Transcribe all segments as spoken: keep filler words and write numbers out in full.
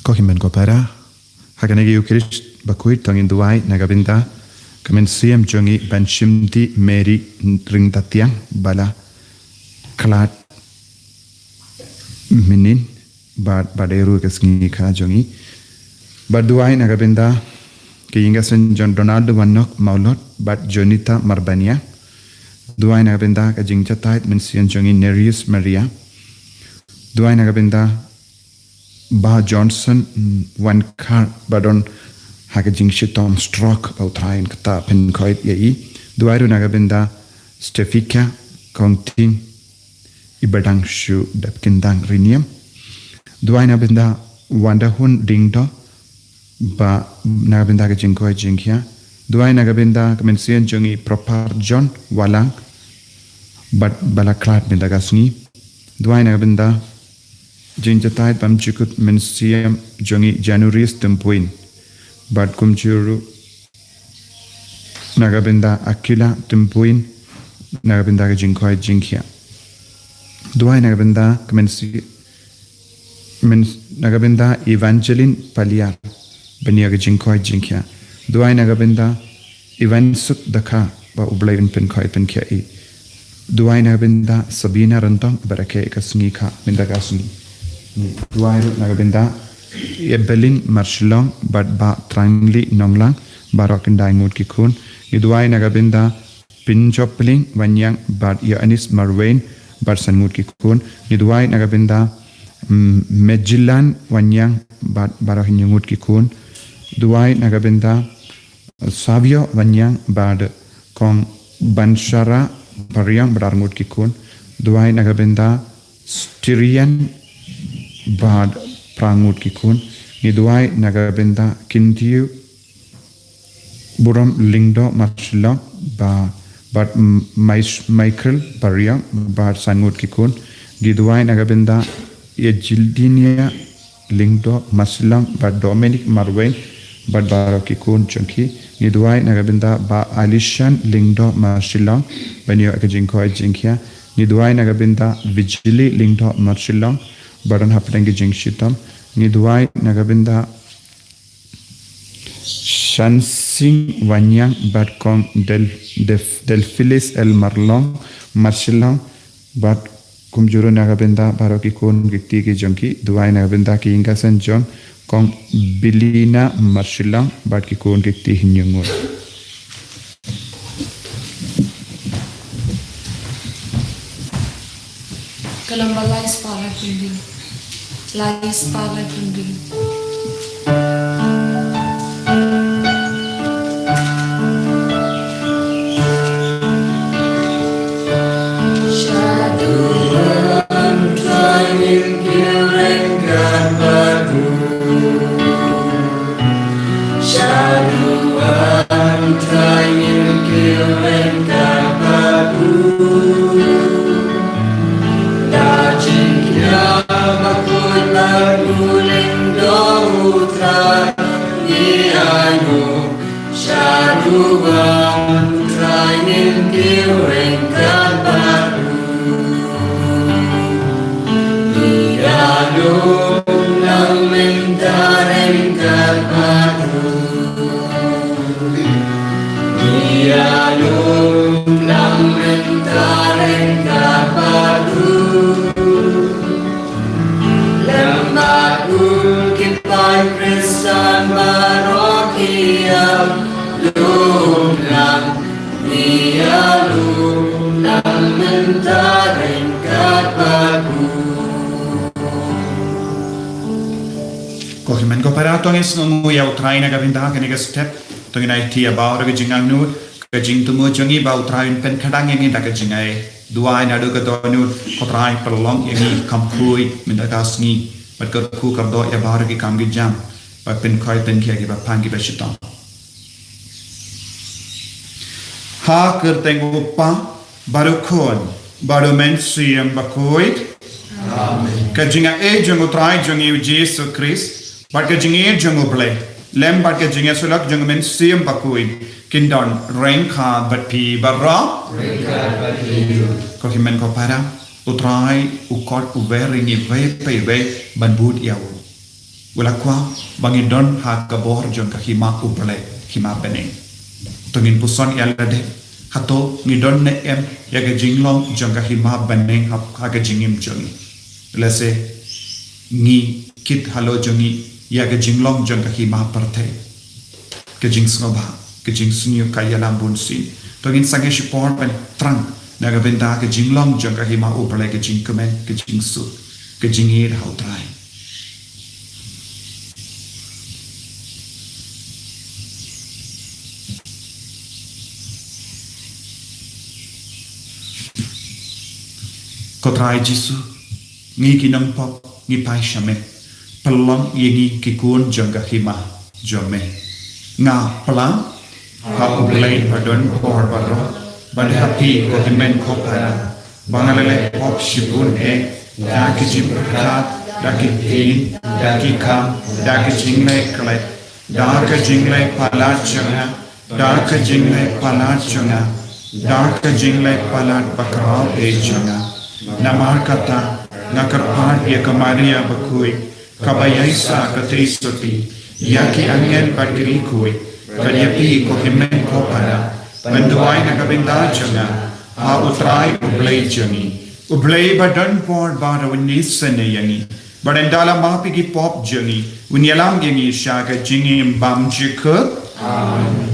Ko hynmen ko para, ha kane ka Eucharist bakhuid to ngin duwai na ka bynta ka mynsiem jong ngi ban shim ti Mary Ryngdatiang ba la khlad mynnin bad ba dei ruh ka sngi kha jong ngi. Bad duwai na ka bynta ka ïing ka sem jong Donald Wanok Mawlot bad Jonita Marbaniang. Duwai na ka bynta ka jingjatai mynsiem jong ngi Nereus Maria. Duwai na ka bynta Bah Johnson, mm, Wankhar ba don ha ka jingshitom stroke, ba U Trai un kata pynkhuid ïa i. Duwai ruh na ka bynta Stefika Kongting, i ba dang shu dep kyndang rynïeng. Duwai na ka bynta Wandahun Dingdo, ba na ka bynta ka jingkoit jingkhiah. Duwai na ka bynta ka mynsiem jong i Propar John Walang, bad ba la khlad mynta ka sngi. Duwai na ka bynta jingjatai bymjukut mynsiem jong i Januarius Tympuin, bad kumjuh ruh na ka bynta Akila Tympuin, na ka bynta ka jingkoit jingkhiah. Duwai na ka bynta ka mynsiem, na ka bynta Evangeline Paliar, ban ïa ka jingkoit jingkhiah. Duwai na ka bynta Evansuk Dakha, ba U Blei un pynkhuid pynkhiah i. Duwai na ka bynta Sabina Ryntong, ba rakhe ka sngi kha mynta ka sngi. Duwai ruh na ka bynta Evelyn Marshillong bad Bah Trangli Nonglang, baroh khyndai ngut ki khun. Ngi duwai na ka bynta Pinjopling Wanniang bad Ïoannis Marwein bad san ngut ki khun. Ngi duwai na ka bynta, mm, Mejilan Wanniang bad baroh hynñiew ngut ki khun. Duwai na ka bynta Savio Wanniang bad Kong Banshara Pariang bad ar ngut ki khun. Duwai na ka bynta Styrian bad phra ngut ki khun. Ngi duwai na ka bynta Kintiu Burom Lyngdoh Marshillong ba, bad M-, Mais-, Michael Pariang bad san ngut ki khun. Ngi duwai na ka bynta Ejildinia Lyngdoh Marshillong bad Dominic Marwein bad baroh ki khun jong ki. Ngi duwai na ka bynta Bah Alishan Lyngdoh Marshillong, ban ïoh ka jingkoit jingkhiah. Ngi duwai na ka bynta Vigili Lyngdoh Marshillong, ba don hapdeng ka jingshitom. Ngi duwai na ka bynta Shansing Wanniang bad Kong Del-, Def-, Delphilis L Marlong, Marshillong, bad kumjuh ruh na ka bynta baroh ki khun ki kti ki jong ki. Duwai na ka bynta ka ïing ka sem jong Kong Bilina Marshillong bad ki khun ki kti hynñiew ngut. Ka lamba lai spah laiphew hynriew. Lai spah laiphew hynriew. Shaduh ban training kiring kan badu. Shaduh ban training kiring kan badu. Da jingkyrpad ba khuid bad u lyngdoh U Trai, ngi ainguh. Shaduh ban training kiring kan badu. Ngi ïalum lang mynta ryngkat bad u. Ngi ïalum lang mynta ryngkat bad u. Lem bad u ki paid Khristan baroh ki ïalum lang. Ngi ïalum lang mynta ryngkat bad u. Ko hynmen ko para, to ngin sngewnguh ïa U Trai na ka bynta kane ka step. To ngin aiti ïa baroh ka jingangnud, ka jingthmu jong ngi ba U Trai un pynkhadang ïa ngi da ka jingai. Duwai naduh ka dohnud, ko Trai pynlong ïa ngi kham khuid mynta ka sngi. Bad kyrkhu kyrdoh ïa baroh ki kam ki jam. Bad pynkhuid pynkhiah kiba pang kiba shitom. Ha ka kyrteng U Kpa, bad U Khun, bad U Mynsiem Bakhuid. Amen. Ka jingaiei jong U Trai jong ngi U Jisu Khrist, bad ka jingïeit jong U Blei, lem bad ka jingïasyllok jong U Mynsiem Bakhuid, kin don ryngkat bad phi baroh. Ryngkat bad phi. Ko hynmen ko para, U Trai u khot uwei ïa ngi iwei pa iwei ban bud ïa u. U la kwah ba ngi don ha ka bor jong ka hima U Blei, hima bneng. To ngin puson ïa lade, hato ngi don ne em ïa ka jinglong jong ka hima bneng ha, ha ka jingim jong ngi? Lehse ngi kit halor jong ngi ïa ka jinglong jong ka hima pyrthei. Ka jingsngewbha, ka jingsniew ka ïalam bun sien. To ngin sangeh shipor ban thrang na ka bynta ka jinglong jong ka hima U Blei, ka jingkmen, ka jingsuk, ka jingïeit ha U Trai. Ko Trai Jisu, ngi ki nongpop ngi phai sha me. Pynlong ïa ngi ki khun jong ka hima jong me. Nga pla ha U Blei ba don por baroh, bad ha phi ko hynmen ko para, ba nga la leh pop shibun eh, da ki jingpyrkhat, da ki ktien, da ki kam, da ki jingleh klet, da ka jingleh palat jong nga, da ka jingleh palat jong nga, da ka jingleh palat bakhraw eh jong nga. Namar kata nga kyrpad ïa ka Maria bakhuid, kaba ïaishah katei sotti, ïa ki angel bad ki riewkhuid, bad ïa phi ko hynmen ko para, ban duwai na ka bynta jong nga ha U Trai U Blei jong ngi. U Blei ba don por baroh un isynei ïa ngi, bad un da la map ïa ki pop jong ngi, un ïalam ïa ngi sha ka jingim bymjukut. Amen.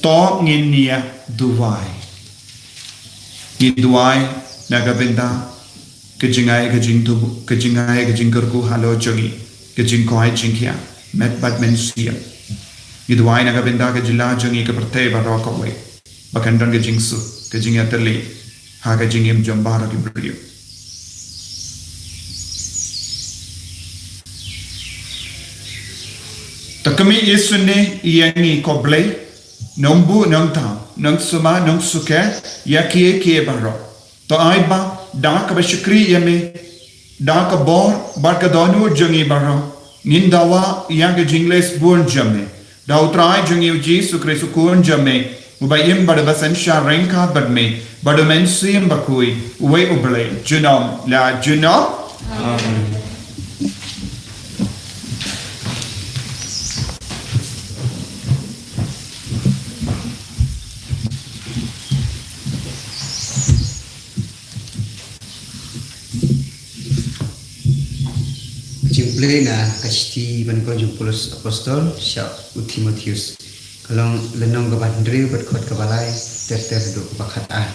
To ngin ïa duwai. Ngi duwai na ka bynta ka jingai ka jingtubu, ka jingai ka jingkyrkhu halor jong ngi, ka jingkoit jingkhiah met bad mynsiem. Ngi duwai na ka bynta ka jylla jong ngi, ka pyrthei baroh kawei, ba kan don ka jingsuk, ka jingïatylli ha ka jingim jong baroh ki briew. To khmih isynei ïa ngi ko Blei, Nongbuh Nongthaw, Nongsumar Nongsuker ïa kiei kiei baroh. To ai ba da kaba shakri ïa me, da ka bor bad ka dohnud jong ngi baroh, ngin dawa ïa ka jingleh sbun jong me da U Trai jong ngi U Jisu Khrist U Khun jong me, uba im bad uba synshar ryngkat bad me bad U Mynsiem Bakhuid, uwei U Blei junom la junom. Amen. Jingpule na ka shithi ban kren jong u Paulus Apostol sha u Timotheus. Ka lynnong kaba hynriew, bad ka dkhot kaba lai ter ter haduh kaba khatar.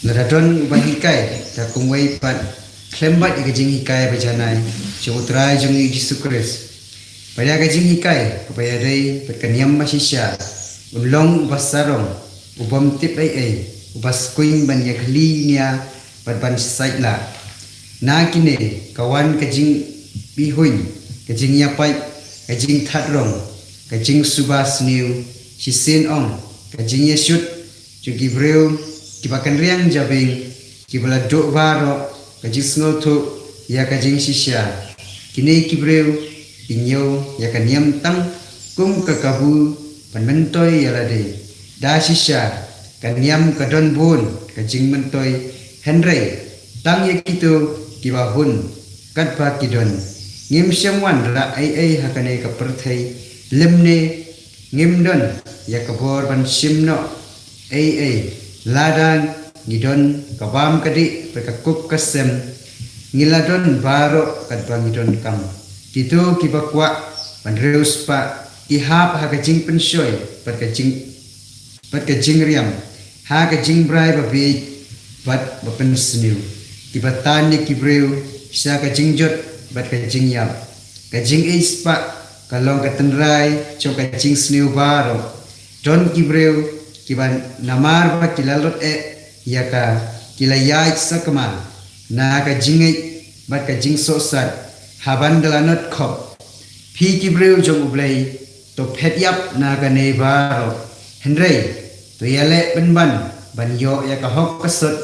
Lada don uba hikai, da kumwei pat khlem bad ïa ka jinghikai bajanai jong U Trai jong ngi Jisu Khrist, Bad ïa ka jinghikai kaba ïadei bad ka niam bashisha, un long uba sarong, u bym tip ei ei, uba skwin ban ïakhlieh nia bad ban sait lah. Na kine ka wan ka jingbihuiñ, ka jingïapait, ka jingthatrong, ka jingsuba sniew, shisien ong, ka jingïashut jong ki briew kiba kynriang jabieng, kiba la duh baroh ka jingsngewthuh ïa ka jingshisha. Kine ki briew ki ñiew ïa ka niam tang kum ka kabu ban myntoi ïa lade. Da shisha ka niam ka don bun ka jingmyntoi, hynrei tang ïa kito kiba hun katba ki don. Ngim shym wan rah ei ei ha kane ka pyrthei, lymne ngim don ïa ka bor ban shim noh ei ei. Lada ngi don ka bam ka dih bad ka kup ka sem, ngi la don baroh katba ngi donkam. Kito kiba kwah ban riewspah ki hap ha ka jingpynshoi bad ka jing bad ka jingriam, ha ka jingbrai babieit bad ba pynsniew. Kiba tan ïa ki briew sha ka jingjot bad ka jingïap. Ka jingïeit spah ka long ka tynrai jong ka jingsniew baroh. Don ki briew kiba namar ba ki la lut eh ïa ka, ki la ïaid sakma na ka jingngeit bad ka jingsohsat, haban da la not khop. Phi ki briew jong U Blei, to phet ïap na kane baroh. Hynrei to ïaleh pynban ban ïoh ïa ka hok ka sot,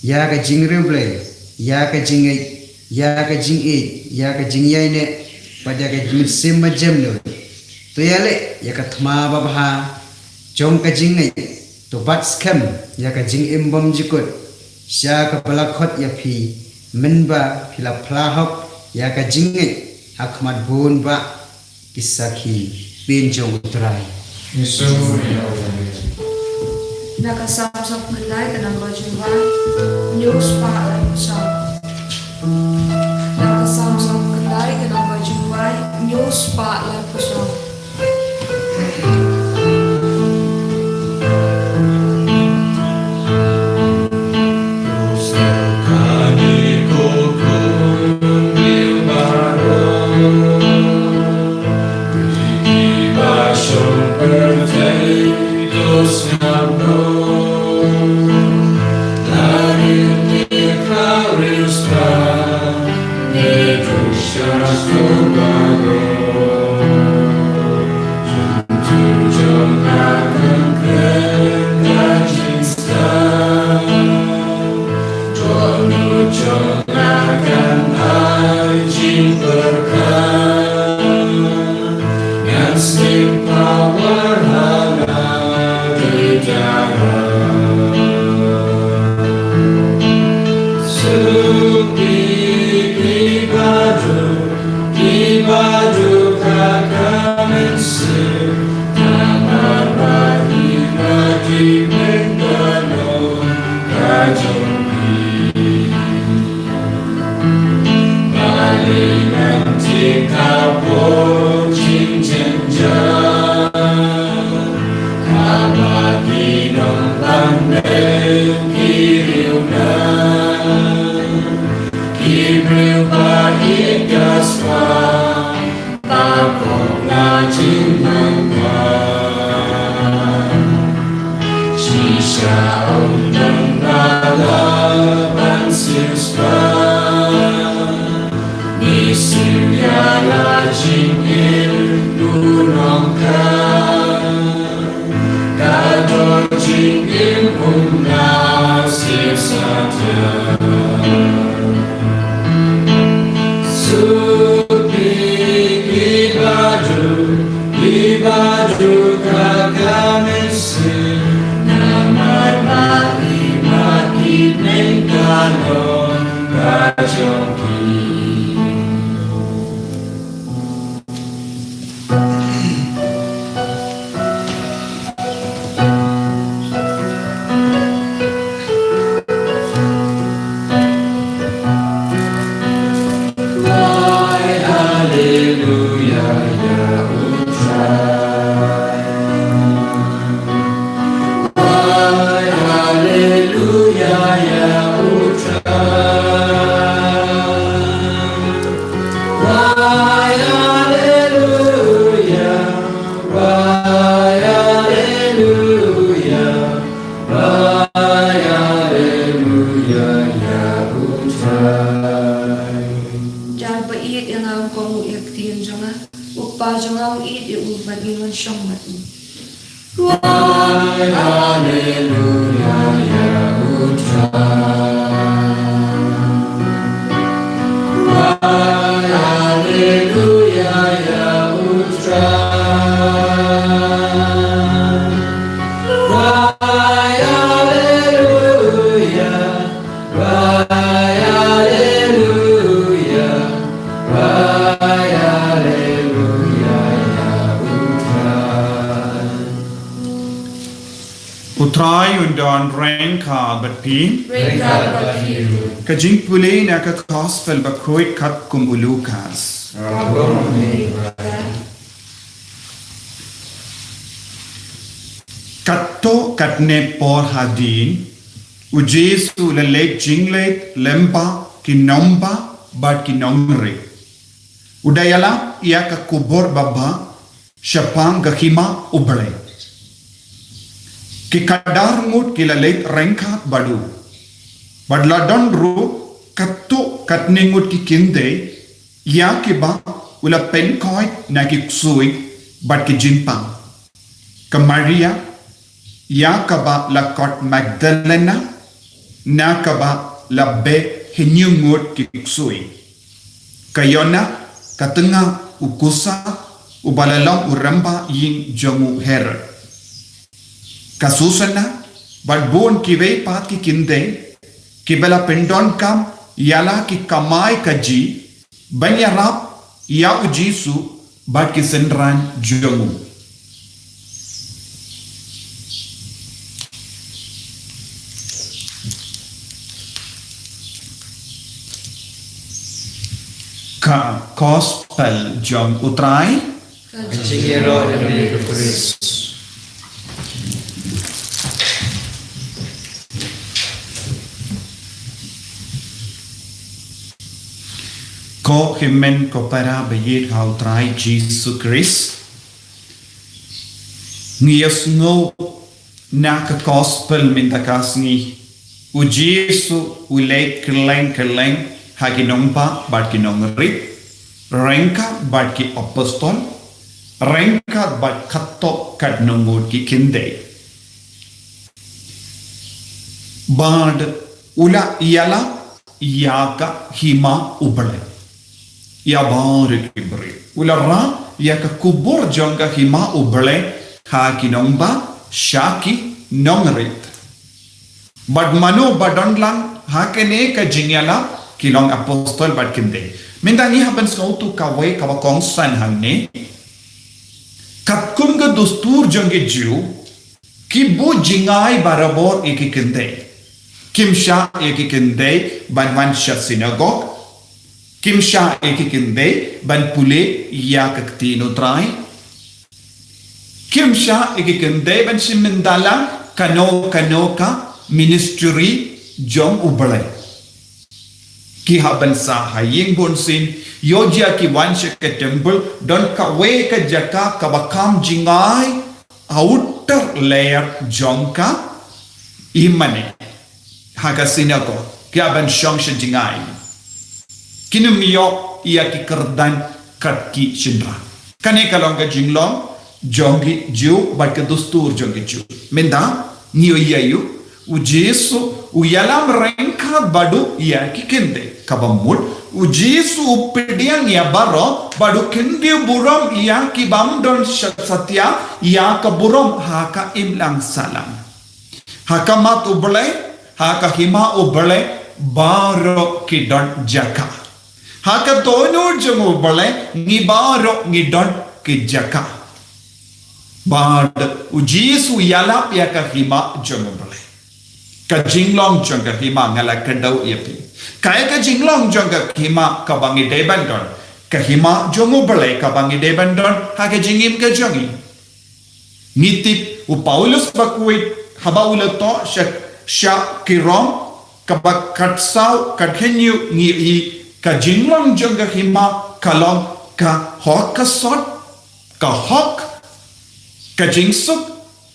ïa ka jingriewblei, ïa ka jingngeit, ïa ka jingïeit, ïa ka jingïaineh, bad ïa ka mynsiem ba jemnud. To ïaleh ïa ka thma babha jong ka jingngeit, to bat skhem ïa ka jingim bymjukut sha kaba la khot ïa phi, mynba phi la phla hok ïa ka jingngeit ha khmat bun bah ki sakhi. Pynjong U Trai. Na ka Salm sawphew khyndai ka namba jingwai, hynñiew spah laiphew saw. Na ka Salm sawphew khyndai ka namba jingwai, hynñiew spah laiphew saw. Kpa jong nga u ïeit ïa u bad ngin wan shong bad u. Cry hallelujah, ïa u Trai. Cry hallelujah, ïa u Trai. Cry hallelujah, cry hallelujah, cry hallelujah, ïa u Trai. U Trai un don ryngkat bad phi. Ryngkat bad phi ruh. Ka jingpule na ka Gospel bakhuid katkum u Lukas. Ka burom ïa u Trai. Katto katne por hadien, u Jisu u la leit jingleit lyngba ki nongbah bad ki nongrit. U da ïalap ïa ka khubor babha shaphang ka Hima U Blei. Ki khadar ngut ki la leit ryngkat bad u. Bad la don ruh katto katne ngut ki khyndai, ïa kiba u la pynkoit na ki ksuid bad ki jingpang. Ka Maria, ïa kaba la khot Magdalena, na kaba la beh hynñiew ngut ki ksuid. Ka Jona, ka tnga u Kusa, uba la long u rangbah ïing jong u Herod. Ka Susana, bad bun kiwei pat ki khyndai, kiba la pyndonkam ïa la ki kamai kajih, ban ïarap ïa u Jisu bad ki synran jong u. Ka Gospel jong u Trai. Ka jingïaroh ïa me ko Khrist. Ko hynmen ko para ba ïeit ha u Trai Jisu Khrist. Ngi ïohsngew na ka Gospel mynta ka sngi, u Jisu u leit kylleng kylleng ha ki nongbah bad ki nongrit, ryngkat bad ki apostol, ryngkat bad katto katne ngut ki khyndai. Bad u la ïalap ïa ka Hima U Blei ïa baroh ki briew. U la rah ïa ka khubor jong ka Hima U Blei ha ki nongbah sha ki nongrit. Bad mano ba don lang ha kane ka jingïalap? Ki long apostol bad khyndai. Mynta ngi hap ban sngewthuh kawei kaba kongsan hangne. Katkum ka dustur jong ki Jiw, ki buh jngai barabor ïa ki khyndai. Kim shah ïa ki khyndai ban wan sha synagog. Kim shah ïa ki khyndai ban pule ïa ka ktien u Trai. Kim shah ïa ki khyndai ban shim mynta lang kano kano ka ministry jong U Blei. Ki hap ban sah ha ïing bunsien, ïoh jia ki wan sha ka temple, don kawei ka jaka kaba kham jngai, outer layer jong ka, i mane, ha ka synagog, ki hap ban shong sha jngai. Kin ym ïoh ïa ki kyrdan kat ki shynrang. Kane ka long ka jinglong jong ki Jiw bad ka dustur jong ki Jiw. Mynta ngi ïohi ïa u, u Jisu u ïalam ryngkat bad u ïa ki khyndai. Kaba mut, u Jisu u pdiang ïa baroh bad u kyntiew burom ïa ki bym don sha-, satia ïa ka burom ha ka imlang sahlang. Ha ka mat U Blei, ha ka Hima U Blei, baroh ki don jaka. Ha ka dohnud jong U Blei, ngi baroh ngi don ki jaka. Bad u Jisu u ïalap ïa ka Hima jong U Blei. Ka jinglong jong ka Hima nga la kdew ïa phi. Kaei ka jinglong jong ka Hima kaba ngi dei ban don? Ka Hima jong U Blei kaba ngi dei ban don ha ka jingim ka jong ngi. Ngi tip u Paulus bakhuid haba u la thoh sha, sha ki Rom, kaba khatsaw, khathynñiew, ngi i ka jinglong jong ka Hima ka long ka hok ka sot, ka hok, ka jingsuk,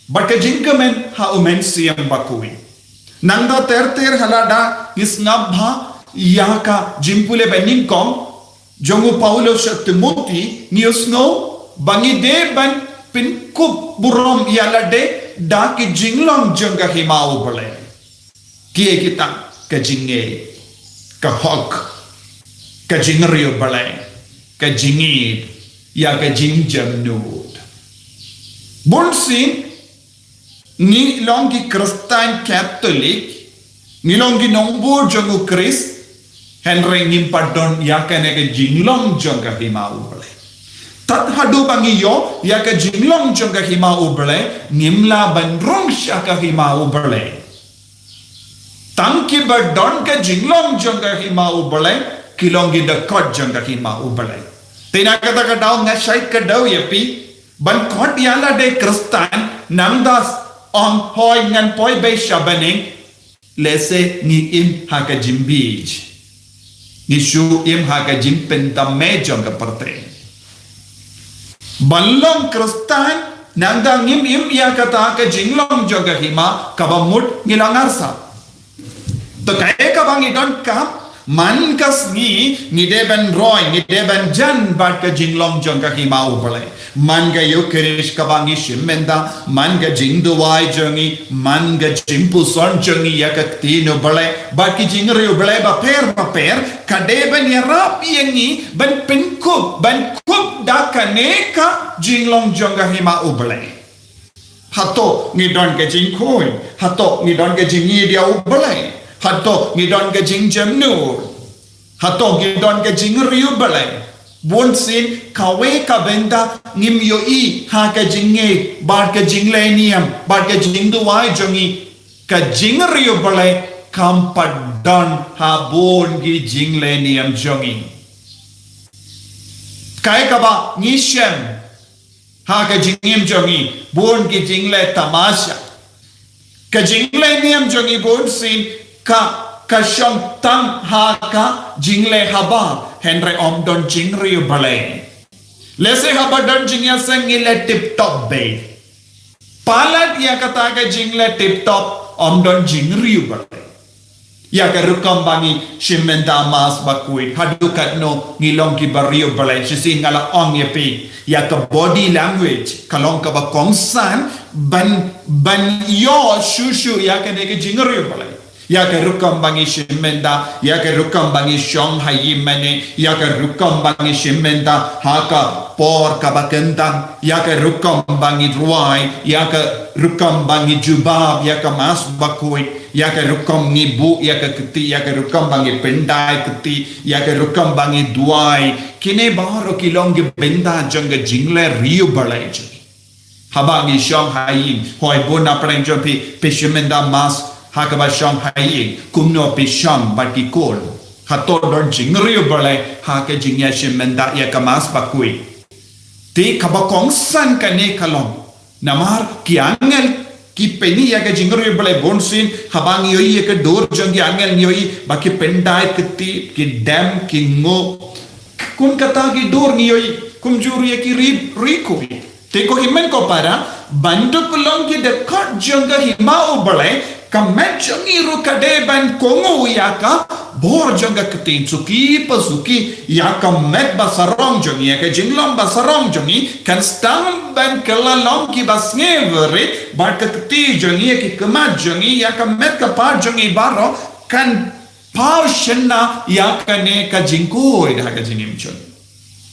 bad ka jingkmen ha u Mynsiem Bakhuid. Nangta ter ter ha lada ngi sngap bha ïa ka jingpule ba nyngkong jong u Paulus sha Timothi, ngi ïohsngew ba ngi dei ban pynkup burom ïa lade da ki jinglong jong ka hima U Blei. Kiei kita? Ka jingngeit, ka hok, ka jingriewblei, ka jingïeit ïa ka jingjemnud. Bunsien ngi long ki Khristan Katholik, ngi long ki nongbud jong U Khrist, hynrei ngim pat don ïa kane ka jinglong jong ka hima U Blei. Tad haduh ba ngi ïoh ïa ka jinglong jong ka hima U Blei, ngim lah ban rung sha ka hima U Blei. Tang kiba don ka jinglong jong ka hima U Blei ki long ki dkhot jong ka hima U Blei. Te na kata ka daw nga shait ka daw ïa phi ban khot ïa lade Khristan, nangta ong hooid ngan poi beit sha bneng, lehse ngi im ha ka jingbieit, ngi shu im ha ka jingpynthame jong ka pyrthei. Ban long Khristan nangta ngim im ïa kata ka jinglong jong ka hima, kaba mut ngi la ngarsap. To kaei kaba ngi donkam? Man ka sngi ngi dei ban roi, ngi dei ban jan bad ka jinglong jong ka hima U Blei. Man ka Eukharist kaba ngi shim mynta, man ka jingduwai jong ngi, man ka jingpuson jong ngi ïa ka ktien U Blei bad ki jingriewblei bapher bapher, ka dei ban ïarap ïa ngi ban pynkup, ban kup da kane ka jinglong jong ka hima U Blei. Hato ngi don ka jingkhuid? Hato ngi don ka jingïeit ïa U Blei? Hato ngi don ka jingjemnud? Hato ngi don ka jingriewblei? Bunsien kawei ka bynta ngim ïohi ha ka jingngeit bad ka jinglehniam bad ka jingduwai jong ngi. Ka jingriewblei kam pat don ha bun ki jinglehniam jong ngi. Kaei kaba ngi shem ha ka jingim jong ngi, bun ki jingleh tamasha. Ka jinglehniam jong ngi bunsien ka, ka shong tang ha ka jingleh habar, hynrei ym don jingriewblei. Lehse haba don jingïaseng ngi leh tip top beit. Palat ïa kata ka jingleh tip top ym don jingriewblei. Ïa ka rukom ba ngi shim mynta Mass bakhuid, haduh katno ngi long kiba riewblei? Shisien nga la ong ïa phi ïa ka body language ka long kaba kongsan ban, ban ïoh shuh shuh ïa kane ka jingriewblei. Ïa ka rukom ba ngi shim mynta, ïa ka rukom ba ngi shong ha ïing mane, ïa ka rukom ba ngi shim mynta ha ka por kaba kyntang, ïa ka rukom ba ngi rwai, ïa ka rukom ba ngi jubab ïa ka Mass bakhuid, ïa ka rukom ngi buh ïa ka kti, ïa ka rukom ba ngi pyndait kti, ïa ka rukom ba ngi duwai. Kine baroh ki long ki bynta jong ka jingleh riewblei jong ngi. Haba ngi shong ha ïing, hooid bun na pdeng jong phi, phi shim mynta Mass ha kaba shong ha ïing, kumno phi shong bad ki khun? Hato don jingriewblei ha ka jingïashim mynta ïa ka Mass bakhuid? Te kaba kongsan kane ka long, namar ki angel ki pyni ïa ka jingriewblei bunsien, haba ngi ïohi ïa ka dur jong ki angel ngi ïohi ba ki pyndait kti, ki dem, ki nguh. Kum kata ki dur ngi ïohi, kumjuh ruh ïa ki ri, ri khuid. Te ko hynmen ko para, ban da pynlong ki dkhot jong ka hima U Blei, ka met jong ngi ruh ka dei ban kohnguh ïa ka bor jong ka ktien, suki pa suki, ïa ka met ba sarong jong ngi, ïa ka jinglong ba sarong jong ngi, kan sdang ban kylla long kiba sngewrit bad ka kti jong ngi, ïa ki khmat jong ngi, ïa ka met ka phad jong ngi baroh, kan paw shynna ïa kane ka jingkhuid ha ka jingim jong ngi.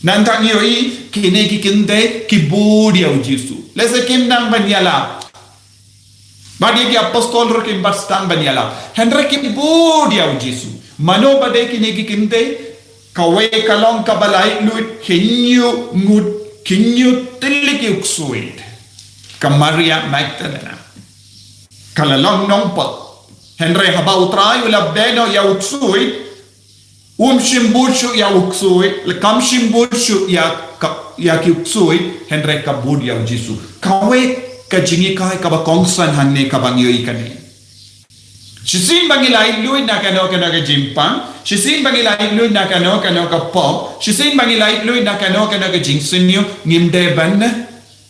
Nangta ngi ïohi kine ki kynthei ki bud ïa U Jisu. Lehse kim nang ban ïalap. Bad ïa ki apostol ruh kim pat sdang ban ïalap. Hynrei ki bud ïa U Jisu. Mano ba dei kine ki kynthei? Kawei ka long kaba laitluid, kynñiuh ngut, kynñiuh tylli ki u ksuid. Ka Maria Magdalena. Ka la long nongpop. Hynrei haba U Trai u la beh noh ïa u ksuid, um shim bud shuh ïa u ksuid, la kam shim bud shuh ïa ka, ïa ki u ksuid, hynrei ka bud ïa U Jisu. Kawei ka jinghikai kaba kongsan hangne kaba ngi ïohi kane. Shisien ba ngi laitluid na kano kano ka jingpang, shisien ba ngi laitluid na kano kano ka pop, shisien ba ngi laitluid na kano kano ka jingsniew, ngim dei ban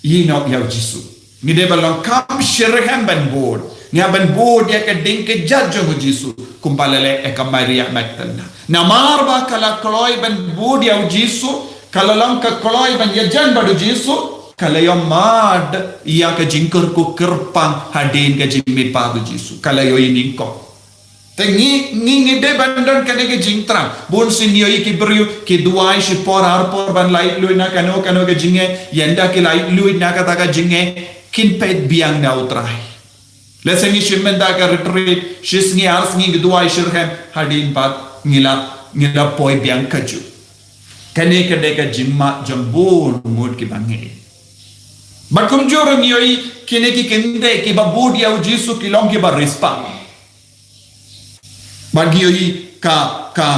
ïehnoh ïa U Jisu. Ngi dei ban long kham shitrhem ban bud. Ngi hap ban bud ïa ka ding ka jait jong U Jisu. Kumba la leh ïa ka Maria Magdalena. Namar ba ka la kloi ban bud ïa U Jisu, ka la long ka kloi ban ïajan bad u Jisu, ka la ïoh mad ïa ka jingkyrkhu kyrpang hadien ka jingmihpat u Jisu, ka la ïoh ïa nyngkong. Te ngi, ngi, ngi dei ban don kane ka jingthrang. Bun sien ngi ïohi ki briew, ki duwai shipor arpor ban laitluid na kano kano ka jingeh, ynda ki laitluid na kata ka jingeh, kin peit biang na u Trai. Lehse ngi shim mynta ka retreat, shi sngi ar sngi ngi duwai shitrhem, hadien pat ngi la, ngi la poi biang kajuh. Kane ka dei ka jingmad jong bun ngut kiba ngeit. Bad kumjuh ruh ngi ïohi kine ki kynthei kiba bud ïa u Jisu ki long kiba riewspah. Bad ngi ïohi ka, ka,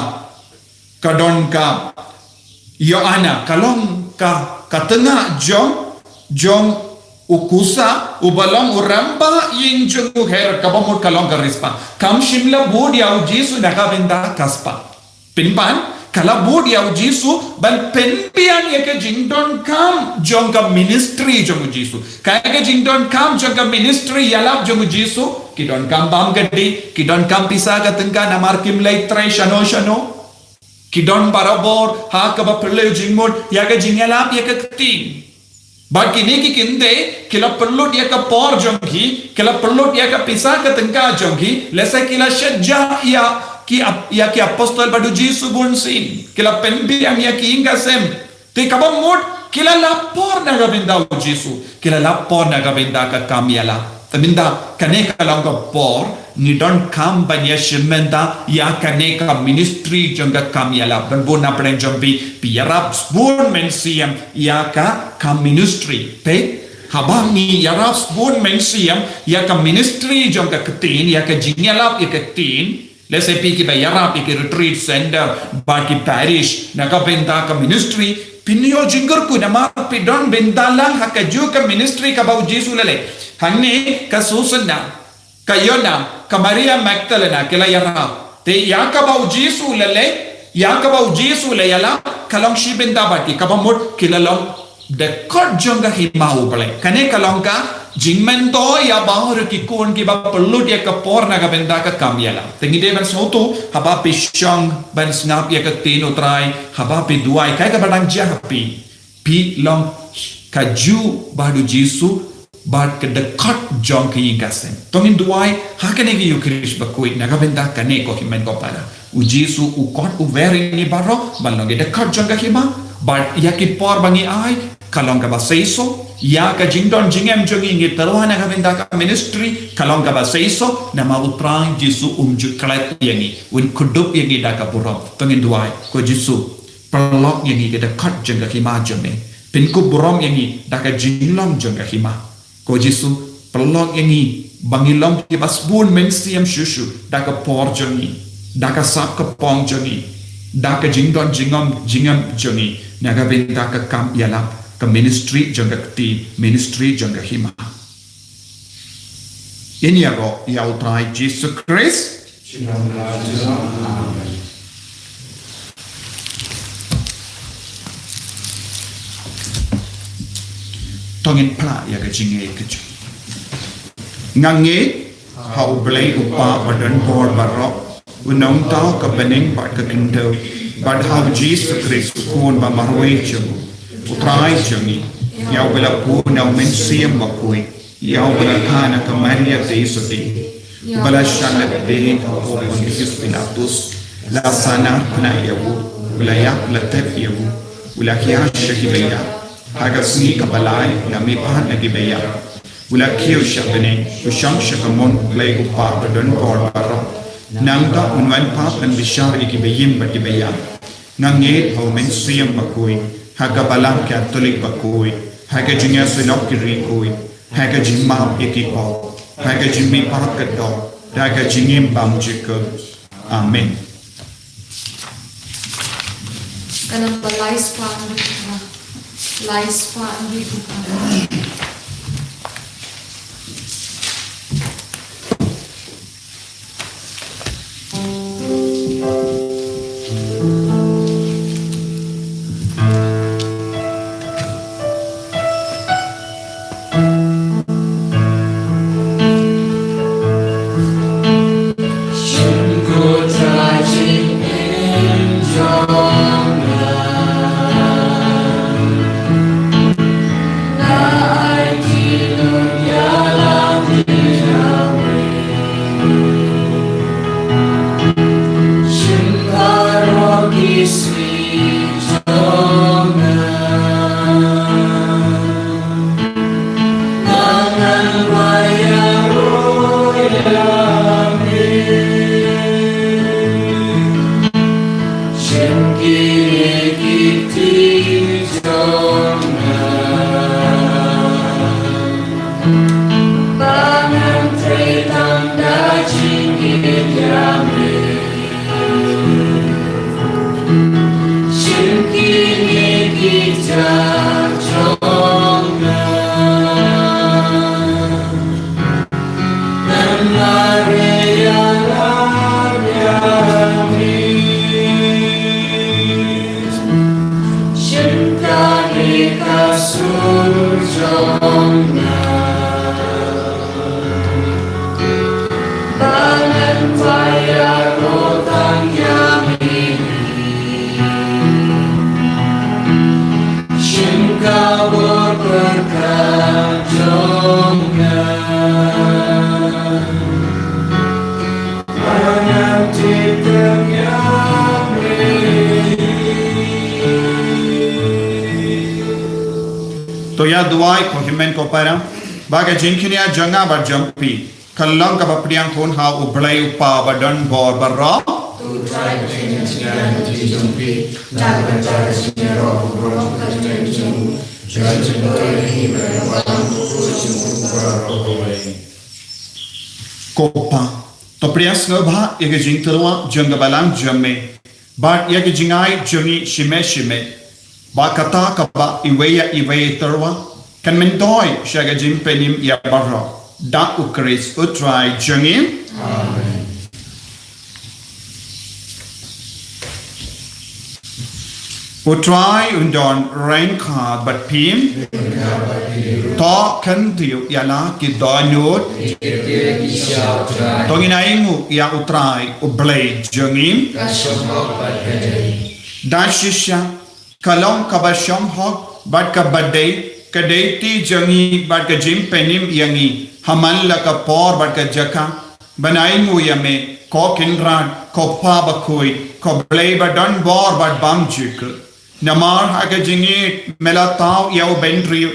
ka don ka Joanna, ka long ka, ka tnga jong, jong u Kusa, uba long u rangbah ïing jong u Herod, kaba mut ka long ka riewspah. Kam shym la bud ïa u Jisu na ka bynta ka spah. Pynban, ka la bud ïa u Jisu ban pynbiang ïa ka jingdonkam jong ka ministry jong u Jisu. Kaei ka jingdonkam jong ka ministry ïalap jong u Jisu? Ki donkam bam ka dih, ki donkam pisa ka tyngka namar kim leit trei shano shano. Ki don barabor ha kaba pynlong jingmut ïa ka jingïalap ïa ka ktien. Bad kine ki kynthei ki la pynlut ïa ka por jong ki, ki la pynlut ïa ka pisa ka tyngka jong ki, lehse ki la shet jah ïa ki ap-, ïa ki apostol bad u Jisu bun sien. Ki la pynbiang ïa ki ïing ka sem. Te kaba mut ki la lap por na ka bynta u Jisu, ki la lap por na ka bynta ka kam ïalap. Te mynta kane ka long ka por ngi donkam ban ïashim bynta ïa kane ka ministry jong ka kam ïalap. Don bun na pdeng jong phi, phi ïarap sbun mynsiem ïa ka kam ministry. Te haba ngi ïarap sbun mynsiem ïa ka ministry jong ka ktien, ïa ka jingïalap ïa ka ktien, lehse phi kiba ïarap ïa ki retreat center bad ki parish na ka bynta ka ministry, phin ïoh jingkyrkhu namar phi don bynta lang ha kajuh ka ministry kaba u Jisu u la leh. Hangne ka Susanna, ka Joanna, ka Maria Magdalena ki la ïarap. Te ïa kaba u Jisu u la leh, ïa kaba u Jisu u la ïalap, ka long shi bynta bad ki, kaba mut ki la long dkhot jong ka hima U Blei. Kane ka long ka jingmyntoi ïa baroh ki khun kiba pynlut ïa ka por na ka bynta ka kam ïalap. Te ngi dei ban sngewthuh, haba phi shong ban sngap ïa ka ktien U Trai, haba phi duwai, kaei kaba dang jia ha phi, phi long kajuh bad u Jisu, bad ka dkhot jong ka ïing ka sem. To ngin duwai ha kane ka Ïukharist bakhuid na ka bynta kane ko hynmen ko para. U Jisu u khot u wer ïa ngi baroh ban long ki dkhot jong ka hima, bad ïa ki por ba ngi ai ka long kaba seisoh, ïa ka jingdon jingem jong ngi ngi tyrwa na ka bynta ka ministry ka long kaba seisoh, namar U Trai Jisu um ju klet ïa ngi, un kdup ïa ngi da ka burom. To ngin duwai. Ko Jisu, pynlong ïa ngi ki dkhot jong ka hima jong me. Pynkup burom ïa ngi da ka jinglong jong ka hima. Ko Jisu, pynlong ïa ngi ba ngin long kiba sbun mynsiem shuh shuh da ka por jong ngi, da ka sap ka pong jong ngi, da ka jingdon jingem, jingem jong ngi na ka bynta ka kam ïalap, ka ministry jong ka ktien, ministry jong ka hima. Ngin ïaroh ïa U Trai Jisu Khrist. To ngin phla ïa ka jingngeit ka jong ngi. Nga ngeit ha U Blei U Kpa badonbor baroh, U Nongthaw ka bneng bad ka khyndew, bad ha U Jisu Khrist U Khun ba marwei jong U Trai jong ngi, ïa uba la bun da U Mynsiem Bakhuid, ïa uba la kha na ka Maria Theisotti, uba la shah leh beiñ ha u Pontius Pilatus, la sahnarphna ïa u, u la ïap la tep ïa u, u la hiar sha ki baïap, ha ka sngi kaba lai u la mihpat na ki baïap, u la kiew sha bneng, u shong sha kamon U Blei U Kpa badonbor baroh. Nangta un wan pat ban bishar ïa ki baïing bad ki baïap. Nga ngeit ha U Mynsiem Bakhuid, ha ka Balang Katholik bakhuid, ha ka jingïasyllok ki riewkhuid, ha ka jingmap ïa ki pop, ha ka jingmihpat ka doh, ha ka jingim bymjukut. Amen. Ka namba lai spah hynriew phra. Lai spah hynriew phra. Sur jong nga. Ba ngan pyrshah ïa u tang ïa mi. Shim ka bor pyrkhat jong nga. Ba ngan tip tang ïa mi. To ïa duwai ko hynmen ko para. Ba ka jingkñia jong nga bad jong phi ka long kaba pdiang khun ha U Blei U Kpa ba don bor baroh. To trai ka jingkñia jong phi. Na ka bynta ka jingïaroh u briew ka jingkñia jong u. Jong u jong u. Ko Pa, to pdiang sngewbha ïa ka jingtyrwa jong ka balang jong me. Bad ïa ka jingai jong ngi shime shime. Ba kata kaba iwei ïa iwei i tyrwa kan myntoi sha ka jingpynim ïa baroh. Da U Khrist U Trai jong ngi. Amen. U Trai un don ryngkat bad phi. To kyntiew ïa la ki dohnud. To ngin ainguh ïa U Trai U Blei jong ngi. Da shisha ka long kaba shong hok bad kaba dei, ka dei ti jong ngi bad ka jingpynim ïa ngi ha man la ka por bad ka jaka. Ban ainguh ïa me, ko Kynrad, ko Pa bakhuid, ko Blei ba don bor bad bymjukut. Namar ha ka jingïeit me la thaw ïa u bynriew,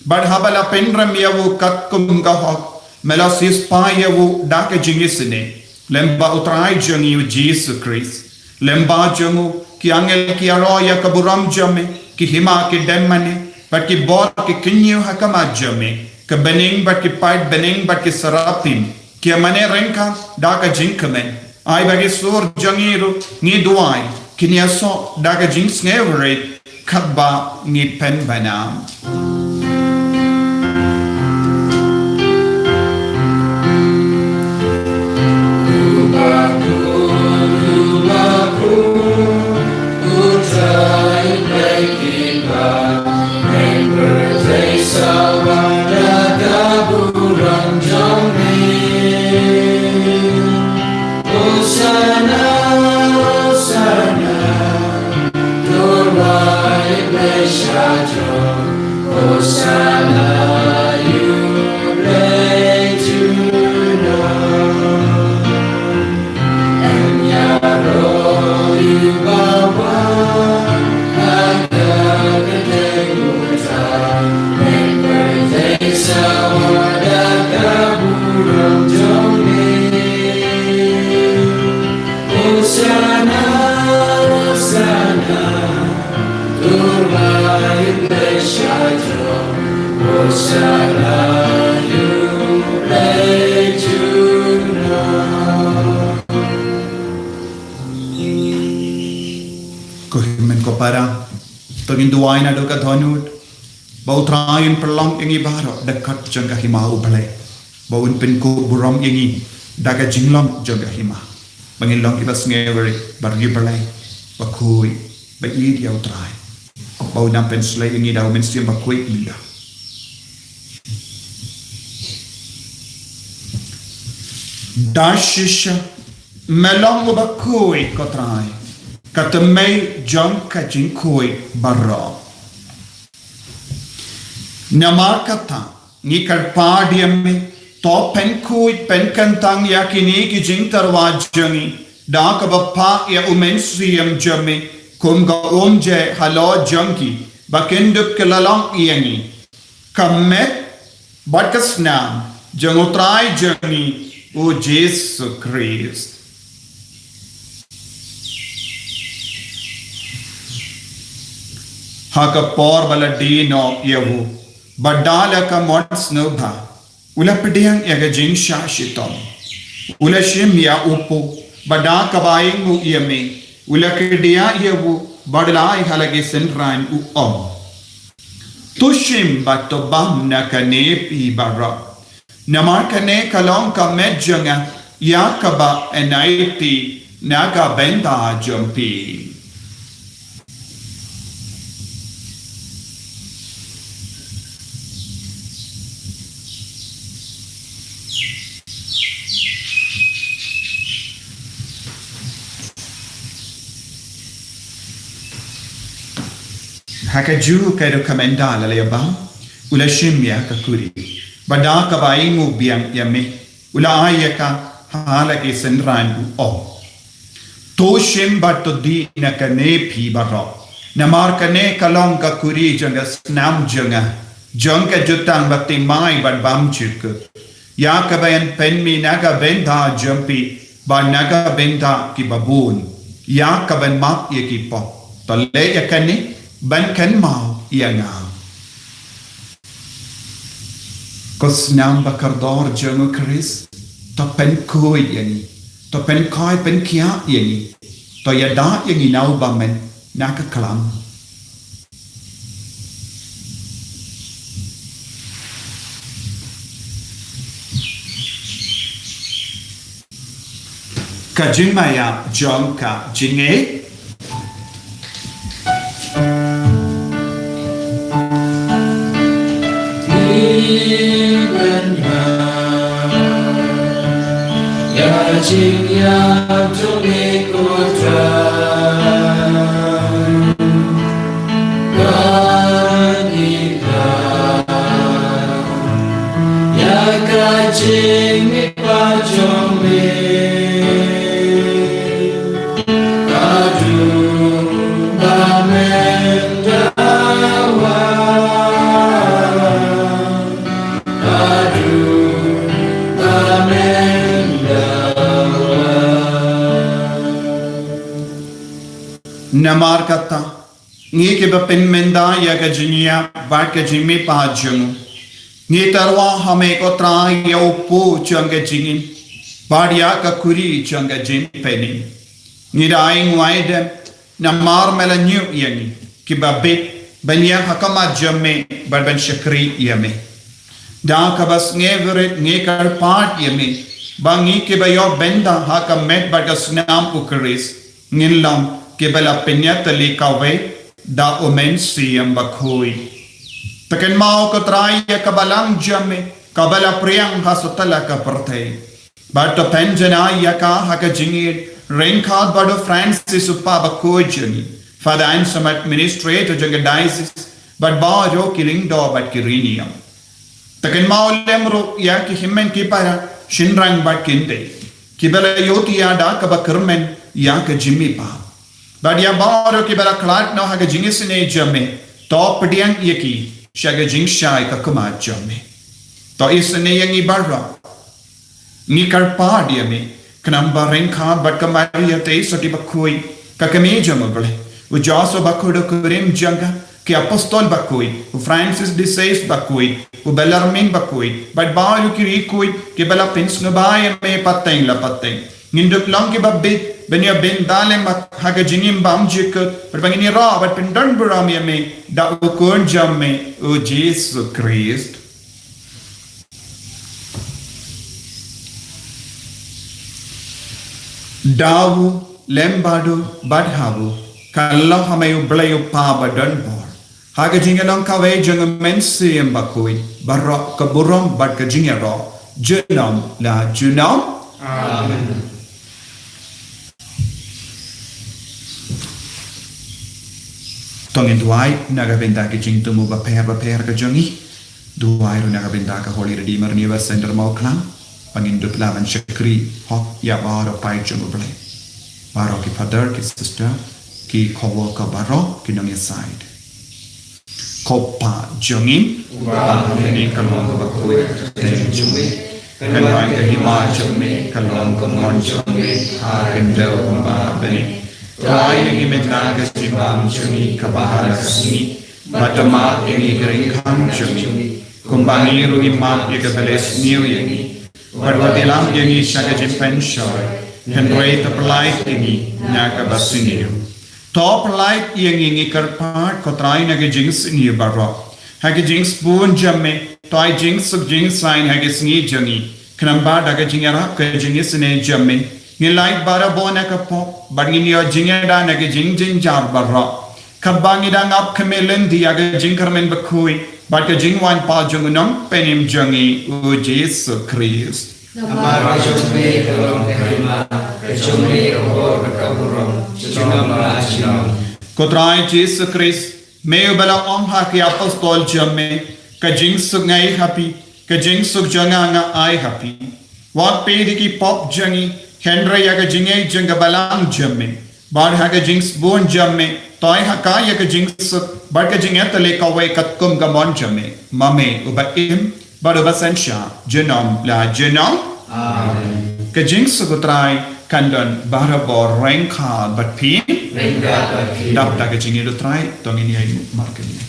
bad haba la pynrem ïa u katkum ka hok, me la siewspah ïa u da ka jingisynei. Lem bad U Trai jong ngi U Jisu Khrist, lem bad jong u ki angel ki ïaroh ïa ka burom jong me, ki hima ki dem mane, bad ki bor ki kynñiew ha khmat jong me, ki bneng bad ki paid bneng bad ki serapim ki ïa mane ryngkat da ka jingkmen. Ai ba ki sur jong ngi ruh, ngi duwai, kin ïasoh da ka jingsngewrit katba ngi pynbna. Hosanna, Hosanna, to U Blei Blei sha jrong. Hosanna ïa U Blei junom. Yn ïaroh ïa u bawan ha ka kyrteng U Trai. Yn pyrthei sawa da ka burom jong me. Hosanna, Hosanna, to U Blei Blei sha jrong. Hosanna ïa U Blei junom. Ko hynmen ko para, to ngin duwai naduh ka dohnud. Ba U Trai un pynlong ïa ngi baroh da ka kat jong ka hima U Blei. Ba un pynkup burom ïa ngi da ka jinglong jong ka hima. Ba ngin long kiba sngewrit bad riewblei, bakhuid, ba ïeit ïa U Trai. Ba un nang pynslei ïa ngi da U Mynsiem Bakhuid mynta. Da shisha me long uba khuid ko Trai, ka tymmen jong ka jingkhuid baroh. Namar kata, ngi kyrpad ïa me, to pynkhuid pynkyntang ïa kine ki jingtyrwa jong ngi da kaba phah ïa U Mynsiem jong me kum ka umjai halor jong ki, ba kin dup ki la long ïa ngi ka met bad ka snam jong U Trai jong ngi U Jisu Khrist. Ha ka por ba la die noh ïa u, bad da la ka mon sngewbha, u la pdiang ïa ka jingshah shitom. U la shim ïa u puk, bad da kaba ainguh ïa me, u la kdiah ïa u, bad la ai ha la ki synran u ong: To shim bad to bam na kane phi baroh. Namar kane ka long ka met jong nga, ïa kaba yn aiti na ka bynta jong phi. Ha kajuh ka dei ka mynta la leh ba u la shim ïa ka kuri. Bad da kaba ainguh biang ïa me, u la ai ïa ka ha la ki synran, u ong: To shim bad to dih na kane phi baroh, namar kane ka long ka kuri jong ka snam jong nga, jong ka jutang ba thymmai bad bymjukut, ïa kaban pynmih na ka bynta jong phi bad na ka bynta kiba bun, ïa kaban map ïa ki pop. To leh ïa kane ban kynmaw ïa nga. Ko snam ba kordor jong u Khrist, to pynkhuid ïa ngi, to pynkhuid pynkhiah ïa ngi, to ïada ïa ngi na u bymman na ka khlam. Ka jingmaïa jong ka jingïeit. Ïa jingïap jong me ko Trai, ba ngi la ïa ka jingmihpat jong me. Ka dum ba myndawa, ka dum ba myndawa. Namar kata, ngi kiba pynmynda ïa ka jingïap bad ka jingmihpat jong u, ngi tyrwa ha me ko Trai ïa u puh jong ka jingim bad ïa ka kuri jong ka jingpynim. Ngi da ainguh aidem namar me la ñiew ïa ngi kiba bit ban ïeng ha khmat jong me bad ban shakri ïa me. Da kaba sngewrit ngi kyrpad ïa me ba ngi kiba ïoh bynta ha ka met bad ka snam u Khrist, ngin long kiba la pynïatylli kawei da u Mynsiem Bakhuid. To kynmaw ko Trai ïa ka balang jong me kaba la pdiang ha satlak ka pyrthei, bad to pynjanai ïa ka ha ka jingïeit ryngkat bad u Francis u Papa bakhuid jong ngi, Father Anselm, administrator jong ka diocese, bad baroh ki lyngdoh bad ki riewniam. To kynmaw lem ruh ïa ki hynmen ki para, shynrang bad kynthei, kiba la ïohthiah da kaba kyrmen ïa ka jingmihpat. Bad ïa baroh kiba la khlad noh ha ka jingisynei jong me, to pdiang ïa ki sha ka jingshai ka khmat jong me. To isynei ïa ngi baroh. Ngi kyrpad ïa me, khnang ba ryngkat bad ka Maria Theisotti bakhuid, ka kmie jong u Blei, u Joseph bakhuid u kurim jong ka, ki apostol bakhuid, u Francis de Sales bakhuid, u Bellarmine bakhuid, bad baroh ki riewkhuid kiba la pynsngewbha ïa me pateng la pateng, ngin dup long kiba bit ban ïa bynta lem ha ka jingim bymjukut, bad ba ngin ïaroh bad pyndonburom ïa me da u Khun jong me u Jisu Khrist. Da u, lem bad u, bad ha u, ka long ha me U Blei U Kpa badonbor, ha ka jingïalong kawei jong u Mynsiem Bakhuid, baroh ka burom bad ka jingïaroh junom la junom. Amen. To ngin duwai na ka bynta ki jingthmu bapher bapher ka jong ngi. Duwai ruh na ka bynta ka Holy Redeemer Renewal Centre Mawkhlang, ba ngin dup lah ban shakri hok ïa baroh paid jong U Blei. Baroh ki father, ki sister, ki co-worker baroh, ki nongïasaid. Ko Kpa jong ngi, uba ha bneng, ka long kaba khuid ka kyrteng jong me, kan wan ka hima jong me, ka long ka mon jong me ha ka khyndew kumba ha bneng. To ai ïa ngi mynta ka jingbam jong ngi kaba ha la ka sngi, bad to map ïa ngi ki ryngkang jong ngi, kumba ngi ruh ngi map ïa kiba leh sniew ïa ngi. Bad wat ïalam ïa ngi sha ka jingpynshoi, hynrei to pyllait ïa ngi na kaba sniew. To pyllait ïa ngi, ngi kyrpad ko Trai, na ka jingsniew baroh. Ha ka jingsbun jong me, to ai jingsuk jingsaiñ ha ka sngi jong ngi, khnang ba da ka jingïarap ka jingisynei jong me, ngin lait barabor na ka pop, bad ngin ïoh jingïada na ka jingjynjar baroh, katba ngi dang ap khmih lynti ïa ka jingkyrmen bakhuid bad ka jingwan pat jong u Nongpynim jong ngi, u Jisu Khrist. Namar ka jong me ka long ka hima, ka jong me ka bor bad ka burom, junom la junom. Ko Trai Jisu Khrist, Me uba la ong ha ki apostol jong me, ka jingsuk nga ai ha phi, ka jingsuk jong nga nga ai ha phi. Wat peit ïa ki pop jong ngi, hynrei ïa ka jingïeit jong ka Balang jong me. Bad ha ka jingsbun jong me, to ai ha ka ïa ka jingsuk, bad ka jingïatylli kawei katkum ka mon jong me. Ma me uba im, bad uba synshar junom la junom. Amen. Ka jingsuk U Trai kan don barabor ryngkat bad phi. Ryngkat bad phi. Dap da ka jingïeit U Trai, to ngin ïa ïeng markylliang.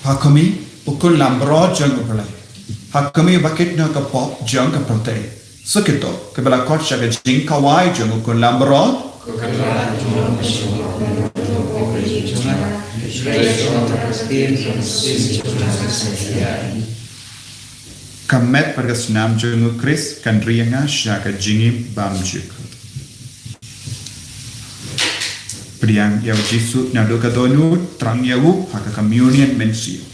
Ha khmih, u khun langbrot jong U Blei. Ha khmih ba kit na ka pop jong ka pyrthei. Sa kito, kaba la khot sha ka jingkhawai jong u khun langbrot. Ka met bad ka snam jong u Khrist kan ri ïa nga sha ka jingim bymjukut. Pdiang ïa u Jisu naduh ka dohnud, thrang ïa u ha ka communion mynsiem.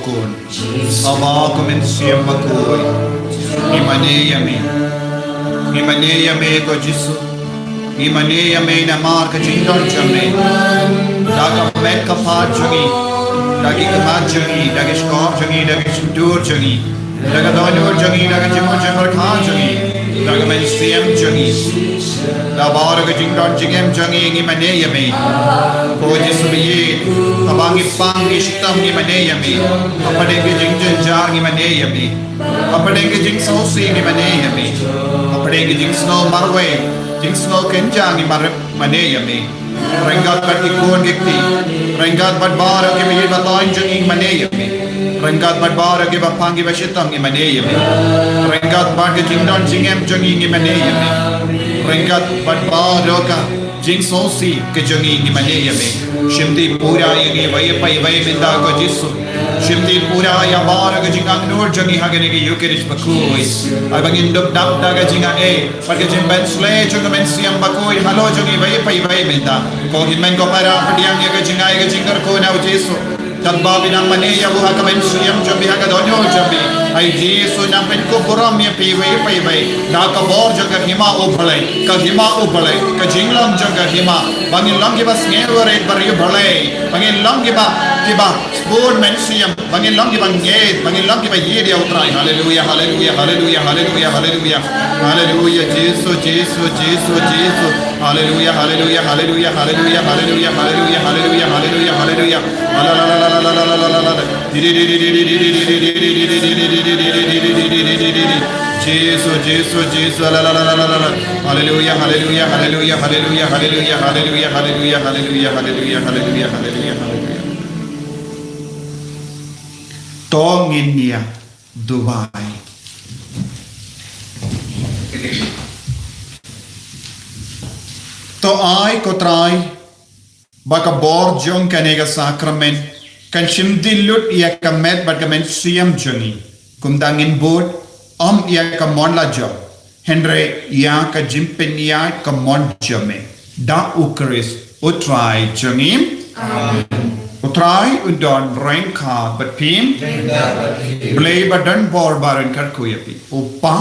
Khun. Haba ko Mynsiem Bakhuid, ngi mane ïa me. Ngi mane ïa me ko Jisu. Ngi mane ïa me namar ka jingdon jong me. Da ka met ka phad jong ngi, da ki khmat jong ngi, da ki shkor jong ngi, da ki shyntur jong ngi, da ka dohnud jong ngi, da ka jingmut jingpyrkhat jong ngi, da ka mynsiem jong ngi, da baroh ka jingdon jingem jong ngi, ngi mane ïa me. Ko Jisu ba ïeit, haba ngi pang ngi shitom ngi mane ïa me. Hapdeng ki jingjynjar ngi mane ïa me. Hapdeng ki jingsngewsih ngi mane ïa me. Hapdeng ki jingsngew marwei, jingsngew kynja ngi mar-, mane ïa me. Ryngkat bad ki khun ki kti, ryngkat bad baroh kiba ïeit ba taiñ jong ngi ngi mane ïa me. Ryngkat bad baroh kiba pang kiba shitom ngi mane ïa me. Ryngkat bad ki jingdon jingem jong ngi ngi mane ïa me. Ryngkat bad baroh ka jingsngewsih ka jong ngi ngi mane ïa me. Shim ti pura ïa ngi ba ïa pei ba ïa mynta ko Jisu. Shim ti pura ïa baroh ka jingangnud jong ngi ha kane ka Eucharist bakhuid. Haba ngin dup dap da ka jingaiei bad ka jingpynsleh jong ka Mynsiem Bakhuid halor jong ngi ba ïa pei ba ïa mynta. Ko hynmen ko para pdiang ïa ka jingai ka jingkyrkhu na u Jisu. Katba phi nang mane ïa u ha ka mynsiem jong phi ha ka dohnud jong phi. Ai Jisu nang pynkup burom ïa phi iwei pa iwei da ka bor jong ka hima U Blei, ka hima U Blei, ka jinglong jong ka hima. Ba ngin long kiba sngewrit bariewblei, ba ngin long kiba, kiba bun mynsiem, ba ngin long kiba ngeit, ba ngin long kiba ïeit ïa U Trai. Haleluia, haleluia, haleluia, haleluia, haleluia. Haleluia, Jisu, Jisu, Jisu, Jisu. Haleluia, haleluia, haleluia, haleluia. Jisu, Jisu, Jisu. Haleluia, haleluia, haleluia. To ngin ïa duwai. To ai ko Trai ba ka bor jong kane ka sakramen kan shim dieng lut ïa ka met bad ka mynsiem jong ngi. Kumta ngin bud ym ïa ka mon la jong, hynrei ïa ka jingpynïaid ka mon jong me da U Khrist U Trai jong ngi. Amen. U Trai un don ryngkat bad phi. Ryngkat bad phi. Blei ba don bor ba ryngkat kyrkhu ïa phi, U Kpa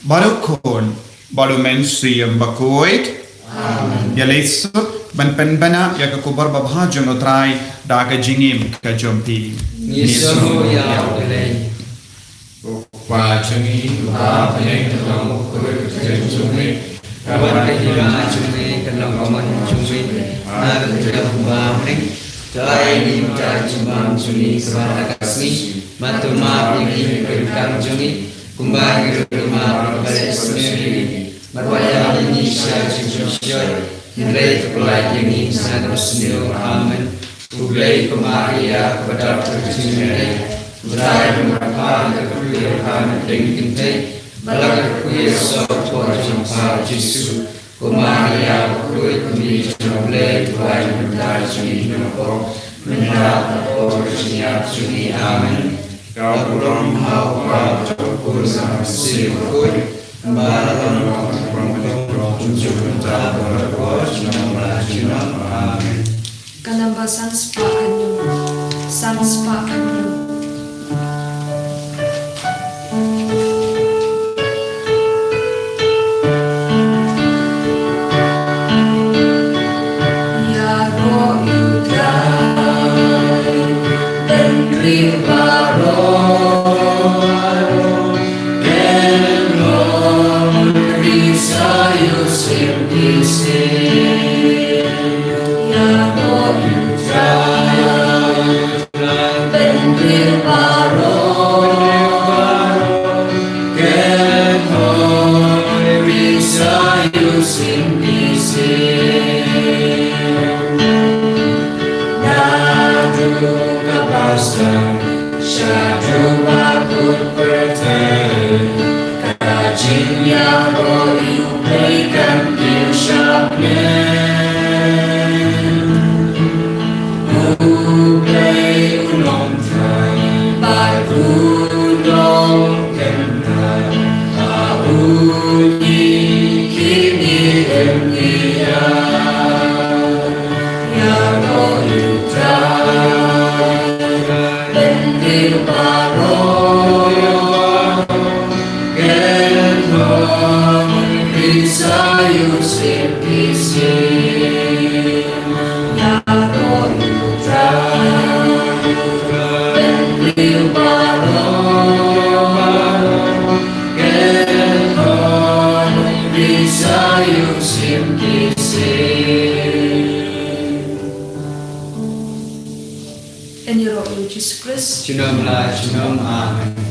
bad U Khun bad U Mynsiem Bakhuid. Amen. Ïa leit suk ban pynbna ïa ka khubor babha jong U Trai da ka jingim ka jong phi. Ngi sngew ïa U Blei. Ko Kpa jong ngi uba ha bneng, ka long ka kyrteng jong me. Ka wan ka hima jong me, ka long ka mon jong me ha ka khyndew kumba ha bneng. To ai ïa ngi mynta ka jingbam jong ngi kaba ha ka sngi. Bad to map ïa ngi ïa ki kam jong ngi, kumba ngi ruh ngi map ïa kiba leh sniew ïa ngi. Bad wat ïalam ïa ngi sha ka jingpynshoi, hynrei to pyllait ïa ngi na ka bsniew. Amen. Khublei ko Maria, kaba dap ka jingïeit, U Trai u don bad pha, pha la kyrkhu ïa u Kpa ha ka kynthei, bad la kyrkhu ïa u soh ka por jong pha U Jisu. Ko Maria bakhuid, Kmie jong U Blei, to duwai ïa ngi mynta ka jinglong, mynta bad ha ka por ka jingïap jong ngi. Amen. Ka burom ha U Kpa, ha U Khun bad ha U Mynsiem Bakhuid. Kumba la long, kumba la long, kumjuh mynta bad ha ka por ka jinglong. Amen. Ka namba san spah hynñiew. San spah hynñiew. Ïaroh ïa U Trai, bynriew baroh, kynhun risa ïa u Syiem Jisu. Ïaroh ïa U Trai, bynriew baroh, kynhun risa ïa u Syiem Jisu. Naduh kaba sdang shaduh ba kut pyrthei, ka jingïaroh ïa U Blei kan im sha bneng. U Blei u nongtrai bad u nongkynrad, ha u ngi kine im ïa. Ïaroh ïa U Trai, bynriew Yn ïaroh ïa u Jisu Khrist. Junom la junom. Amen.